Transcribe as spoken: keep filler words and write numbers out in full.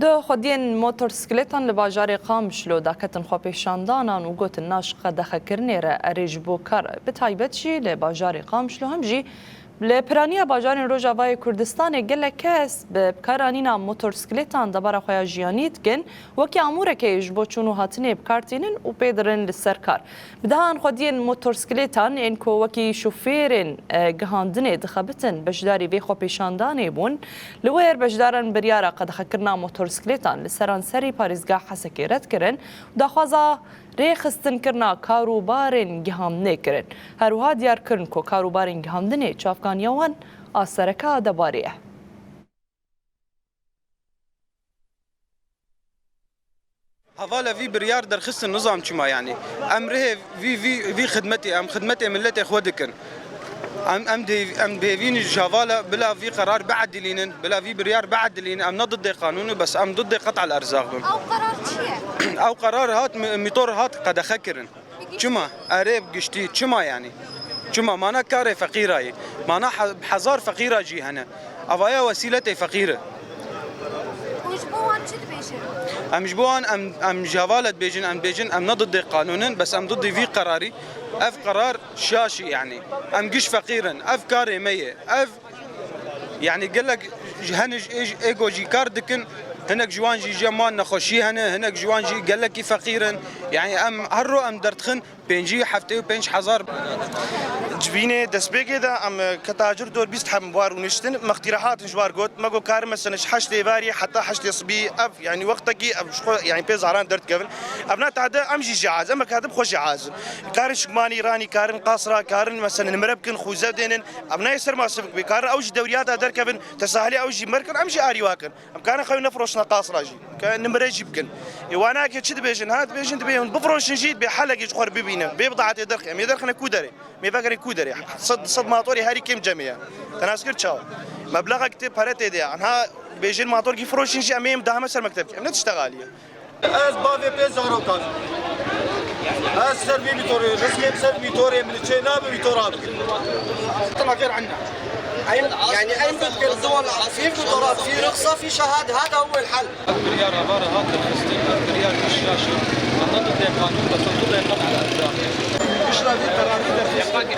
Du xwediyên motorsîklêtan li bajarê Qamişlo daketin xwepêşandanan û gotin naş qedexekirinê re erê ji bo kar, bi taybet jî li bajarê Qamişlo hem jî li piraniya bajarên Rojavayê Kurdistanê gelek kes bi bikaranîna motorsîklêtan debara xwe ya jiyanî dikin, wekî amûrekê ji bo çûn û hatinê bi kar tînin û pê dirin li ser kar. Bi dehan xwediyên motorsîklêtan ên ku wekî şofêrên, e, gihandinê dixebitin beşdarî vê xwepêşandanê bûn. Li wir beşdaran biryara qedexekirina motorsîklêtan li seranserî parêzgeha Hesekê red kirin û daxwaza rêxistinkirina karûbarên gihandinê kirin. Her wiha diyar kirin ku karûbarên gihandinê çavkaniya wan a sereka debarê ye. Hevala vî biryar derxistin, nizam çima, yanî. Em rihê vî, vî, vî xidmetê, em xidmetê miletê xwe dikin. Em, em dê, em bêvîn ji hevala bila vî qerar biedilînin, bila vî biryar biedilînin. Em ne didê qanûnî, bes em didê qet'el erzaq bin. Ew qerar çi ye? Ew qerar hat, mi-, mîtor hat qedexe kirin. Çima? Erê, bi giştî. Çima, yanî? Çima? Mana karê feqîra yî. Mana he-, hezar feqîra jî hene. Avaya wesîletê feqîr e. Û ji bo wan çi dibêjin? Em ji bo wan, em, em ji heval e dibêjin, em dibêjin, em ne didê qanûn in, bes em didê vî qerarî. Ev qerar şaş e, yanî. Em giş feqîr in. Ev karê me ye. Ev, yanî, gelek ji hene ji ê, ê go jî kar dikin, hinek ji wan jî cem wan nexweşî hene, hinek ji wan jî gelekî feqîr in. Yanî, em her ro em derdixin, pêncî heftê û pênc hezar. Civînê destpêkê de em keta cir dor bîst heb war rûniştin. Me qîrehatin ji war got. Me got karin mesela ji heştê varî heta heştê sibî ev, yanî wextekî ev ji xwe, yanî pê zaran derdikevin. Ev ne tade em jî jî aciz, em kete bi xwe jî aciz in. Karin şikmanî ranî, karin qasra, karin mesela nimre bikin, xûze dênin. Ev nayê ser ma sivik bê. Karin ew jî dewriya de derkevin, tesahilê ew jî merkin, em jî arî wakin. Em karin xew nefroşna qasra jî. Ke nimre jî bikin. Ê wanakê çi dibêjin? Ha, dibêjin, dibê hûn bifroşin jî, dibê helekê ji xwe re bibînin. Bê bidatê derxê. Em ê derxine ku derê? Mêvekirê ku derê? Sed, sed matorê herî kêm cemê ye. Te nas kir çawa? Meblexek tê, pere tê de ye. Anha bêjin matorkî firoşin jî, em ê em dahme ser mekteb. Em ne tiştexalî ye. Ez bavê pê zarokan. Ez ser vî mîtorê, rizqê ser mîtorê min çê nabe mîtora bikin. طلع غير عنا. عين، يعني عين بتقول دول في ميتورات، في رخصة، في شهادة، هذا هو الحل. Ev biryar avara hat derxistin, ev biryar şaş e. Anladın de kanun da sonunda da yapan ala. Kişla bir kararı derxistin.